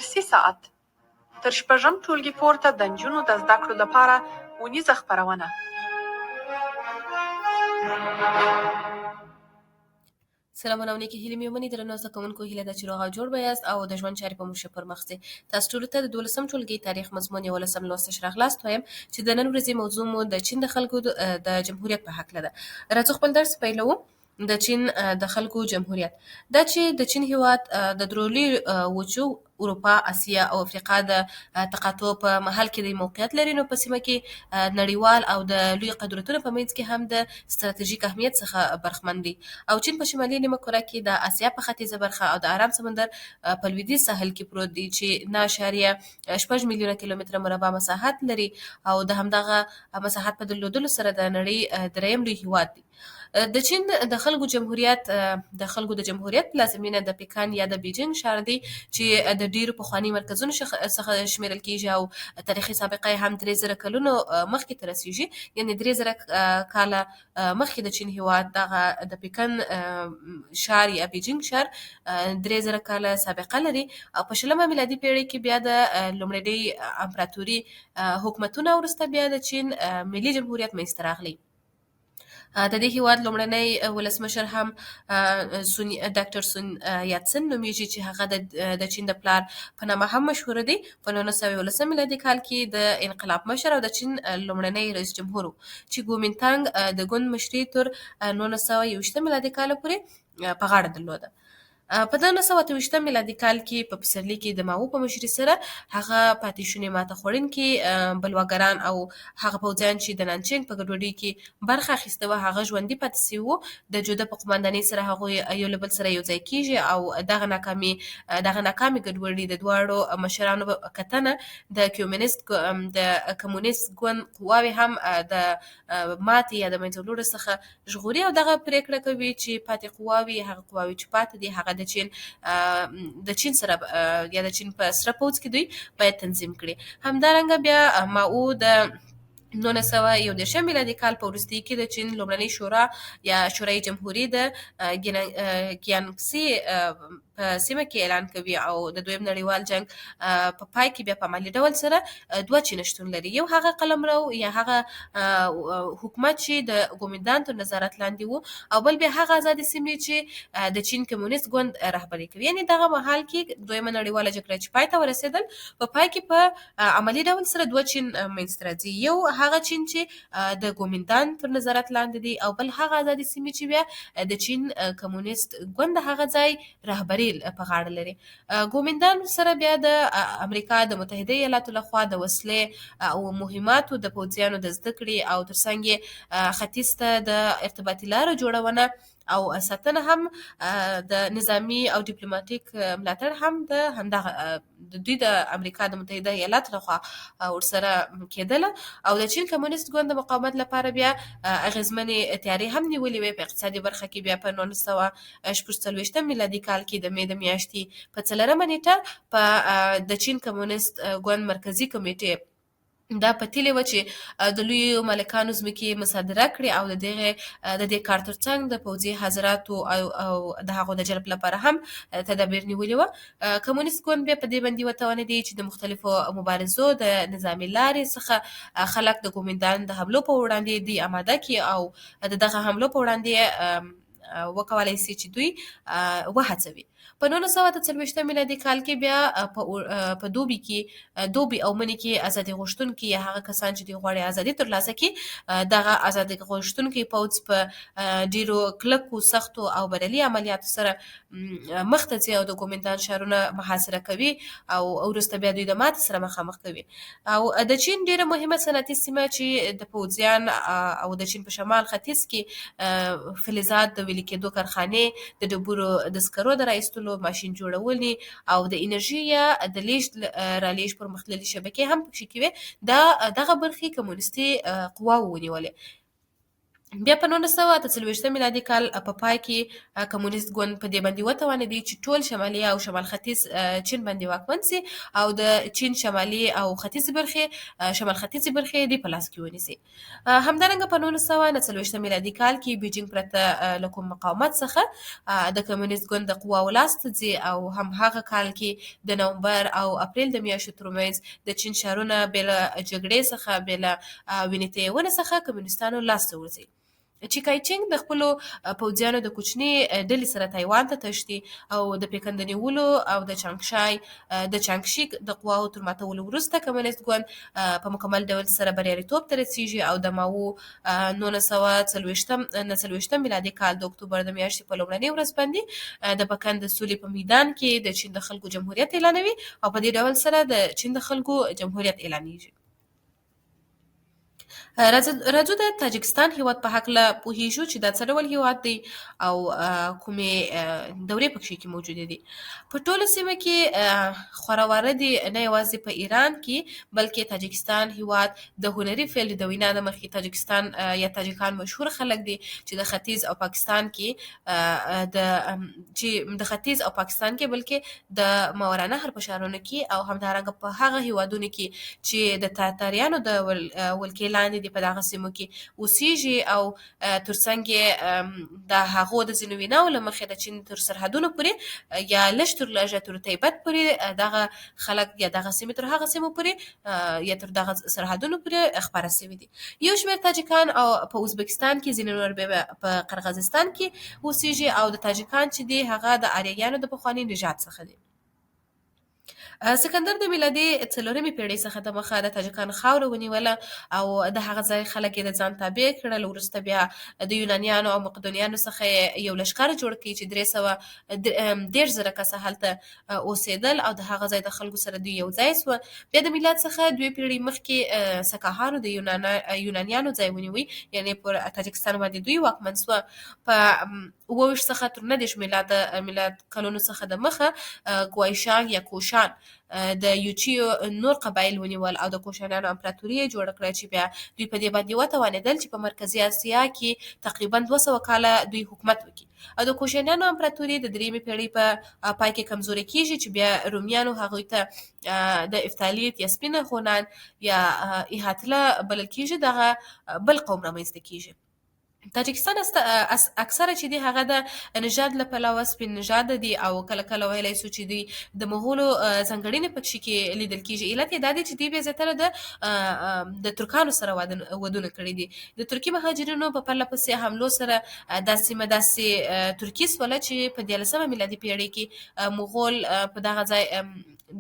درسي ساعت تر شپږم ټولګي پورته د نجونو د زده کړو لپاره اونیزه خپرونه. سلامونه او نیکې هیلې مې ومني درنو زده کوونکو، هیله ده چې روغ او جوړ به یاست او د ژوند چارې به مو ښه پر مخ ځي. تاسو ټولو ته د 12 ټولګي تاریخ مضمون 11 لوست ښه راغلاست وایم چې د نن ورځې موضوع مو د چین د خلکو د جمهوریت په هکله ده. راځو خپل درس پیلوو. د چین د خلکو جمهوریت. دا چې د چین هیواد د درو لویو وچو اروپا، اسیا او افریقا د تقاطع په محل کې د موقعیت لري، نو په سیمه کې نړیوال او د لوی قدرتونو په منځ کې هم د ستراتیژیک اهمیت څخه برخمن دي. او چین په شمالي نیمه کره کې د اسیا په ختیځه برخه او د آرام سمندر په لویدیځ ساحل کې پروت دی چې 9.6 میلیونه کیلومتره مربع مساحت لري او د همدغه مساحت په درلودلو سره د نړۍ دریم لوی هیواد دی. د چین د خلکو جمهوریت د خلکو د جمهوریت پلازمینه د پیکان یا د بیجینګ ښار دی چې د ډیرو پخواني مرکزونو څخه شمیرل کیږي او تاریخي سابقه یې هم 3000 کلونو مخکې ته رسیږي. یعنې 3000 کاله مخکې د چین هیواد دغه د پیکن ښار یا بیجینګ ښار 3000 کاله سابقه لري. او په 20مه میلادي پیړۍ کې بیا د لومړنۍ امپراتوري حکومتونه وروسته بیا د چین ملي جمهوریت منځته راغلی. د دې هیواد لومړنی ولسمشر هم ډاکټر سون یاتسن نومیږي چې هغه د چین د پلار په نامه هم مشهور دی. په 1911 میلادي کال کې د انقلاب مشر او د چین لومړنی رئیس جمهور و چې ګومینتانګ د ګوند مشري تر 1921 میلادي کال پورې په غاړه درلوده. په 1928 میلادي کال کې په پسرلي کې د ماوو په مشري سره هغه پاتې شونې ماته خوړونکي بلواګران او هغه پوځیان چې د نانچینګ په ګډوډۍ کې برخه اخیسته وه هغه ژوندي پاتې شوي وو. د جوده په قوماندانۍ سره هغوی یو له بل سره یو ځای کیږي او دغه ناکامې ګډوډي د دواړو مشرانو کتنه د کمونیست ګوند قواوې هم د ماتې یا د منځه وړلو څخه ژغوري او دغه پرېکړه کوي چې پاتې قواوې، هغه قواوې چې پاتې دي، هغه د چین سره یا د چین په سره پوځ کې دوی باید تنظیم کړي. همدارنګه بیا ماو د 1931 میلادي کال په وروستي کې د چین لومړنۍ شورا یا شورای جمهوري د کیانکسي په سیمه کې اعلان کوي او د دویم نړیوال جنګ په پای کې بیا په عملي ډول سره دوه چین شتون لري. یو هغه قلمرو یا هغه حکومت چې د ګومندان تر نظارت لاندې وو او بل بیا هغه ازادې سیمې چې د چین کمونیست ګوند رهبري کوي. یعنې دغه مهال کې دویمه نړیواله جګړه چې پای ته ورسېدل، په پای کې په عملي ډول سره دوه چین منځته راځي. یو هغه چین چې د ګومندان تر نظارت لاندې دی او بل هغه ازادې سیمې چې بیا د چین کمونیست ګوند هغه ځای رهبري په غاړه لري. ګومندان سره بیا د امریکا د متحده ایالاتو لخوا د وسلې او مهماتو د پوځیانو د زده کړې او ترڅنګ یې ختیځ ته د ارتباطي لارو جوړونه او ساتنه هم د نظامي او ډیپلوماټیک ملاتړ هم د همدغه د دوی د امریکا د متحده ایالاتو لخوا ورسره کېدله. او د چین کمونیست ګوند د مقاومت لپاره بیا اغېزمنې تیارې هم نیولې وې. په اقتصادي برخه کې بیا په 1946 میلادي کال کې د مې د میاشتې په 4مه نېټه په د چین کمونیست ګوند مرکزي کمیټې دا پتیلې وه چې د لویو مالکانو ځمکې مصادره کړې او د دې کار ترڅنګ د پوځي حاضراتو او د هغو د جلب لپاره هم تدابیر نیولې وه. کمونیست ګوند بیا په دې باندې وتوانېدی چې د مختلفو مبارزو د نظامي لارې څخه خلک د ګومندان د حملو په وړاندې دوی اماده کړي او د دغه حملو په وړاندې وکولای شي چې دوی وهڅوي. په 1948 میلادي کال کې بیا په دوبي او مني کې ازادي غوښتونکي یا هغه کسان چې دوی غواړي ازادي ترلاسه کړي، دغه ازادي غوښتونکي پوځ په ډیرو کلکو، سختو او بریالي عملیاتو سره مخته ځي او د ګومندان ښارونه محاصره کوي او وروسته بیا دوی د ماتې سره مخامخ کوي. او د چین ډیره مهمه صنعتي سیمه چې د پوځیان او د چین په شمال ختیځ کې فلزات د ویلي کېدو کارخانې، د ډبرو د سکرو د را ایستلو، ماشین جوړونې او د انرژي یا د لیږد رالیږد پرمختللې شبکې هم پکې کې وې، دغه برخې کمونیستي قواوو ونیولې. بیا په 1948 میلادي کال په پای کې کمونیست ګوند په دې باندې وتوانېدی چې ټول شمالي او شمال ختیځ چین باندې واکمن سي او د چین شمالي او ختیځې برخې، شمال ختیځې برخې دې په لاس کې ونیسي. همدارنګه په 1949 میلادي کال کې بیجینګ پرته له کوم مقاومت څخه د کمونیست ګوند د قواو لاس ته ځي او هم هغه کال کې د نومبر او اپریل د میاشتو ترمنځ د چین ښارونه بې له جګړې څخه، بې له وینې تویونې څخه کمونیستانو لاس ته ورځي. چیکایچینګ د خپلو پوځیانو د کوچني ډلې سره تایوان ته تښتي او د پیکن د نیولو او د چانګشي د قواو تر ماتولو وروسته کمونیست ګوند په مکمل ډول سره بریالیتوب ته رسیږي او د ماوو 1949 میلادي کال د اکتوبر د میاشتې په لومړنۍ ورځ باندې د پکن د سولې په میدان کې د چین د خلکو جمهوریت اعلانوي او په دې ډول سره د چین د خلکو جمهوریت اعلانیږي. راځو د تاجکستان هیواد په هکله پوهیږو چې دا څه ډول هیواد دی او کومې دورې پکښې کې موجودې دي. په ټوله سیمه کې خوراواره دي، نه یوازې په ایران کې بلکې تاجکستان هیواد د هنري فیلډ د وینا له مخې تاجکستان یا تاجکان مشهور خلک دي چې د ختیځ او پاکستان کې چې د ختیځ او پاکستان کې بلکې د ماورانهر په ښارونو کې او همدارنګه په هغه هیوادونو کې چې د تاتاریانو د ولکې لاندې دي په دغه سیمو کې اوسیږي او ترڅنګ یې د هغو د ځینو ویناوو له مخې د چین تر سرحدونو پورې یا لږ تر لږه تر تیبت پورې دغه خلک یا دغه سیمې تر هغه سیمو پورې یا تر دغه سرحدونو پورې خپاره شوي دي. یو شمېر تاجکان او په ازبکستان کې، ځینې نور بیا په قرغیزستان کې اوسیږي او د تاجکان چې دي هغه د آریایانو د پخواني نژاد څخه دي. سکندر د میلادي څلورمې پیړۍ څخه د مخه د تاجکانو خاوره ونیوله او د هغه ځای خلک یې د ځان تابع کړل. وروسته بیا د یونانیانو او مقدونیانو څخه یې یو لښکر جوړ کړ چې 330,000 کسه هلته اوسېدل او د هغه ځای د خلکو سره دوی یو ځای سوه. بیا د میلاد څخه دوې پیړۍ مخکې سکاهانو د یونانیانو ځای ونیوی، یعنې پر تاجکستان باندې دوی واکمن سوه. په 27 څخه تر 39 میلاد کلونو څخه د مخه ګوایشانګ یا کوشان د یوچیو نور قبایل ونیول او د کوشانیانو امپراتوري یې جوړه کړه چې بیا دوی په دې باندې وتوانېدل چې په مرکزي اسیا کې تقریبا 200 کاله دوی حکومت وکړي. او د کوشانیانو امپراتوري د درېیمې پیړۍ په پای کې کمزورې کیږي چې بیا رومیانو هغوی ته د افتالیت یا سپینه هونان یا ایهاتله بلل کیږي، دغه بل قوم رامنځته کیږي. تاجکستان اکثره چې دی هغه د نژاد له پلوه سپین نژاد دي او کله کله ویلی سو چې دوی د مغولو ځانګړنې پکښې کې لیدل کیږي. علت یې دا دی چې دوی بیا زیاتره د ترکانو سره ودونه کړي دي. د ترکي مهاجرینو په پرله پسې حملو سره دا سیمه داسې ترکي سوله چې په 13 میلادي پیړۍ کې مغول په دغه ځای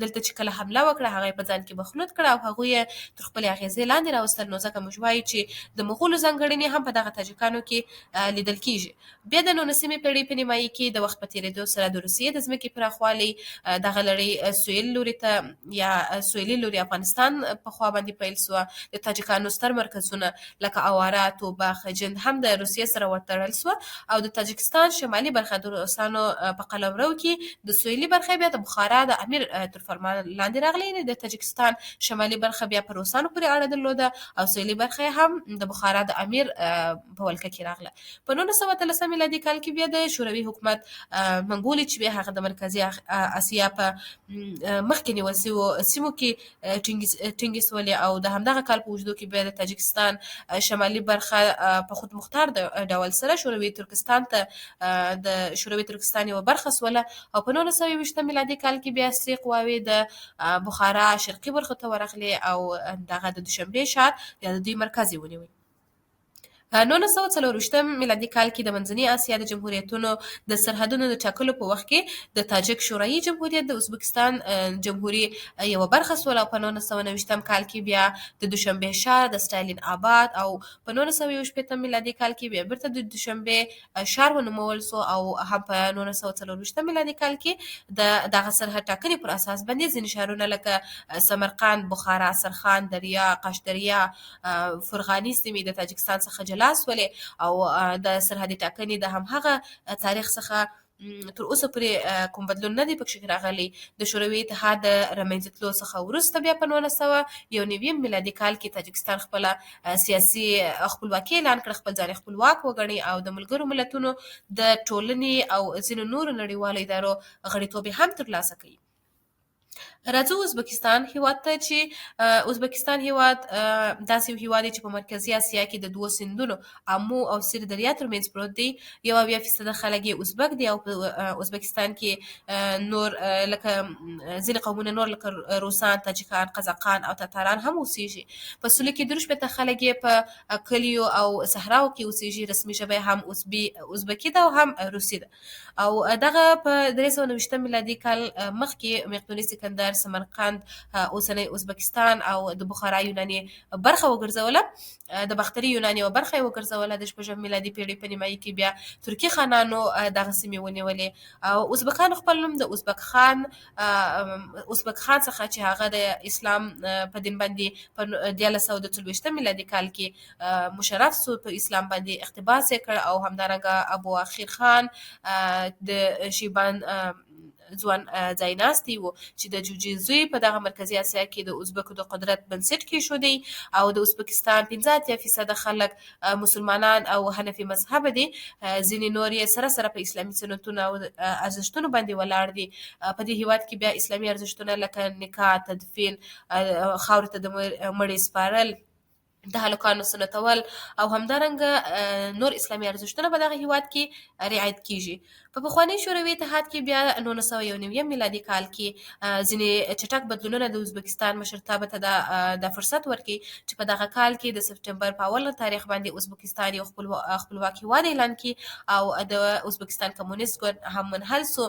دلته چې کله حمله وکړه هغه یې په ځان کې مخلوط کړه او هغوی یې تر خپلې اغېزې لاندې راوستل. نو ځکه موږ وایو چې د مغولو ځانګړنې هم په دغه تاجکانو کې لیدل کیږي. بیا د 19مې پیړۍ په نیمایي کې د وخت په تېرېدو سره د روسیې د ځمکې پراخوالی دغه لړۍ سویل لوري ته یا سویلي لوري افغانستان په خوا باندې پیل سوه. د تاجکانو ستر مرکزونه لکه اواره، توبه، خجند هم د روسیې سره ورتړل سوه او د تاجکستان شمالي برخه د روسانو په قلمرو کې، د سویلي برخه بیا د بخارا د امیر تر فرمان لاندې راغلې. یعنې د تاجکستان شمالي برخه بیا په روسانو پورې اړه درلوده او سویلي برخه یې هم د بخارا د امیر په ولکه کې راغله. په 1918 میلادي کال کې بیا د شوروي حکومت منګولي چې بیا هغه د مرکزي اسیا په مخکې نیول سوو سیمو کې ټینګې سولې او د همدغه کال په اوږدو کې بیا د تاجکستان شمالي برخه په خودمختار ډول سره شوروي ترکستان ته د شوروي ترکستان یوه برخه سوله او په 1921 میلادي کال کې بیا سرې قواوې د بخارا شرقي برخو ته ورغلې او دغه د دوشنبې ښار یا د دوی مرکز یې ونیوی. 1924 میلادي کال کې د منځنۍ اسیا د جمهوریتونو د سرحدونو د ټاکلو په وخت کې د تاجک شورایي جمهوریت د ازبکستان جمهوري یوه برخه سوله او په 1929 کال کې بیا د دوشنبې ښار د ستالین آباد او په 1961 میلادي کال کې بیا بیرته د دوشنبې ښار ونومول سو او هم په 1924 میلادي کال کې د دغه سرحد ټاکنې پر اساس باندې ځینې ښارونه لکه سمرقند، بخارا، سرخان، دریا، قشدریا، فرغاني سیمې د تاجکستان څخه جلا سولې او د سرحدي ټاکنې د همهغه تاریخ څخه تر اوسه پورې کوم بدلون نه دی پکښې راغلی. د شوروي اتحاد د رامنځته تلو څخه وروسته بیا په 1991 میلادي کال کې تاجکستان خپله سیاسي خپلواکي اعلان کړه، خپل ځان یې خپلواک وګڼي او د ملګرو ملتونو د ټولنې او ځینو نورو نړیوالو ادارو غړیتوب یې هم ترلاسه کړ. راځو ازبکستان هیواد ته چې ازبکستان هیواد داسې یو هیواد دی چې په مرکزي اسیا کې د دوو سیندونو امو او سیر دریا ترمنځ پروت دی. 71% خلک یې ازبک دي او په ازبکستان کې نور لکه ځینې قومونه نور لکه روسان، تاجکان، قزاقان او تاتاران هم اوسیږي. په سلو کې 63 خلک یې په کلیو او صحراو کې اوسیږي. رسمي ژبه یې هم ازبکي ده او هم روسي ده. او دغه په 329 میلادي کال مخکې مقدوني سکندر سمرقند، اوسنی ازبکستان او د بخارا یوناني برخه وګرځوله، د باختري یونان یوه برخه یې وګرځوله. د شپږم میلادي پیړۍ په نیمایي کې بیا ترکي خانانو دغه سیمې ونیولې او ازبکانو خپل نوم د ازبک خان څخه چې هغه د اسلام په دین باندې په 1340 میلادي کال کې مشرف سو، په اسلام باندې اقتباس یې کړ. او همدارنګه ابو اخیر خان د شیبان ځوان ځای ناستی و چې د جوجي زوی په دغه مرکزي اسیا کې د ازبکو د قدرت بنسټ کېښودی. او د ازبکستان 85% خلک مسلمانان او حنفي مذهب دي، ځینې نور یې سره سره په اسلامي سنتونو او ارزښتونو باندې ولاړ دي. په دې هیواد کې بیا اسلامي ارزښتونه لکه نکاح، تدفین، خاورې ته د مړي سپارل، د هلکانو سنتول او همدارنګه نور اسلامي ارزښتونه په دغه هیواد کې رعایت کیږي. په پخواني شوروي اتحاد کې بیا 1991 میلادي کال کې ځینې چټک بدلونونه د ازبکستان مشرتابه ته دا فرصت ورکړي چې په دغه کال کې د سپټمبر په اول تاریخ باندې ازبکستان یو خپلواک هیواد اعلان کړي او د ازبکستان کمونیست ګوند هم منحل سو،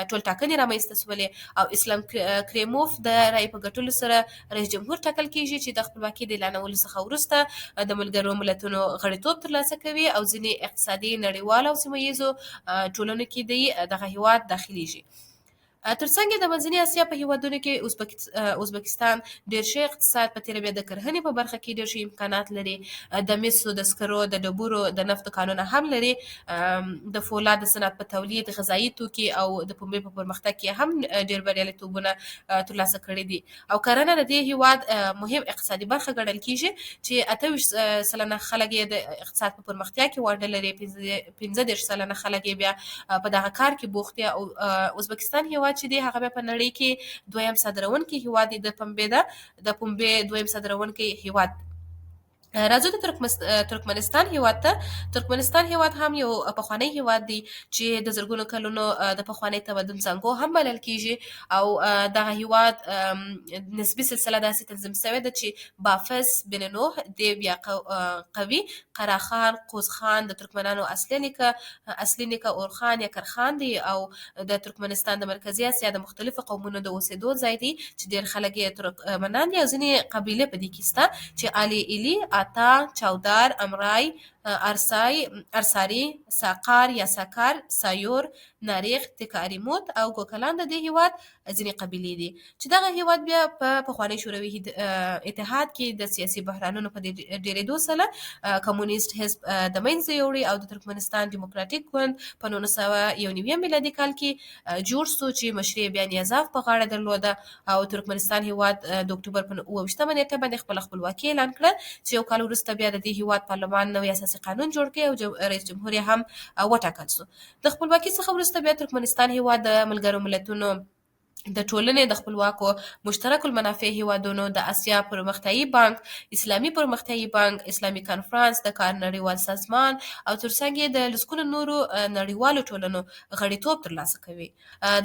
ټول ټاکنې رامنځته سولې او اسلام کریموف د رایې په ګټلو سره رئیس جمهور ټاکل کیږي چې د خپلواکۍ د اعلانولو څخه وروسته د ملګرو ملتونو غړیتوب ترلاسه کوي او ځینې اقتصادي، نړیوالو او سیمه ییزو ټولنو کې دی دغه هیواد داخلیږي. ترڅنګ د منځنۍ اسیا په هیوادونو کې ازبکستان ډېر ښه اقتصاد، په تېره بیا د کرهنې په برخه کې ډېر ښه امکانات لري. د مسو، د سکرو، د ډبرو، د نفتو کانونه هم لري. د فولاد د صنعت په تولید، غذایي توکي او د پنبې په پرمختګ کې هم ډېر بریالیتوبونه ترلاسه کړي دي. او کرنه د دې هیواد مهم اقتصادي برخه ګڼل کیږي چې 28% خلک یې د اقتصاد په پرمختیا کې ونډه لري، 35% خلک یې بیا په دغه کار کې بوخت دي. او ازبکستان هیواد چې دی هغه بیا په نړۍ کې دویم صادرونکی هیواد دی، د پنبې دویم صادرونکی هیواد. راځو د ترکمنستان هیواد ته. ترکمنستان هیواد هم یو پخوانی هیواد دی چې د زرګونو کلونو د پخوانی تمدن زانګو هم بلل کیږي. او دغه هیواد نسبي سلسله داسې تنظیم شوې ده چې بافس بن نوح دی بیا قوي، قراخان، قوزخان د ترکمنانو اصلي نیکه اورخان یا کرخان دی. او د ترکمنستان د مرکزي اسیا د مختلفو قومونو د اوسېدو ځای دی چې ډېر خلک یې ترکمنان دي او ځینې قبیلې په دې کې شته چې علي ایلي، آتا، چاودار، امرای، ارساري، ساقار یا ساکار، سایور، ناریخ، تکاریموت او ګوکلان د دې هیواد ځینې قبیلې دي. چې دغه هیواد بیا په پخواني شوروي اتحاد کې د سیاسي بحرانونو په ډېرېدو سره کمونیست حزب د منځه یوړي او د ترکمنستان دیموکراتیک ګوند په 1991 میلادي کال کې جوړ سو چې مشري یې بیا نیازاف په غاړه درلوده. او ترکمنستان هیواد د اکتوبر په 27مه نېټه باندې خپله خپلواکي اعلان کړه چې یو کال وروسته بیا د دې هیواد پارلمان نوی اساسي قانون جوړ کړ او رئیس جمهور یې هم وټاکل سو. د خپلواکي څخه وروسته بیا ترکمنستان هیواد د ملګرو ملتونو د ټولنې د خپلواکو مشترک المنافع هیوادونو، د اسیا پرمختیايي بانک، اسلامي پرمختیايي بانک، اسلامي کانفرانس، د کار نړیوال سازمان او ترڅنګ یې د لسګونو نورو نړیوالو ټولنو غړیتوب ترلاسه کوي.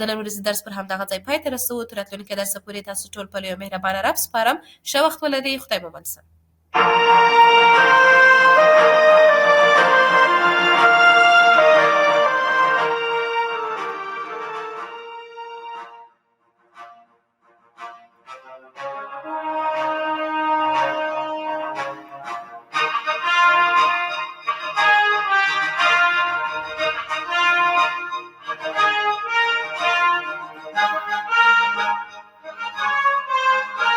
د نن ورځې درس پر همدغه ځای پای ته رسوو. تر راتلونکي درس پورې تاسو ټول په لوی مهربانه رب سپارم. ښه وخت ولرئ. خدای مو مل شه.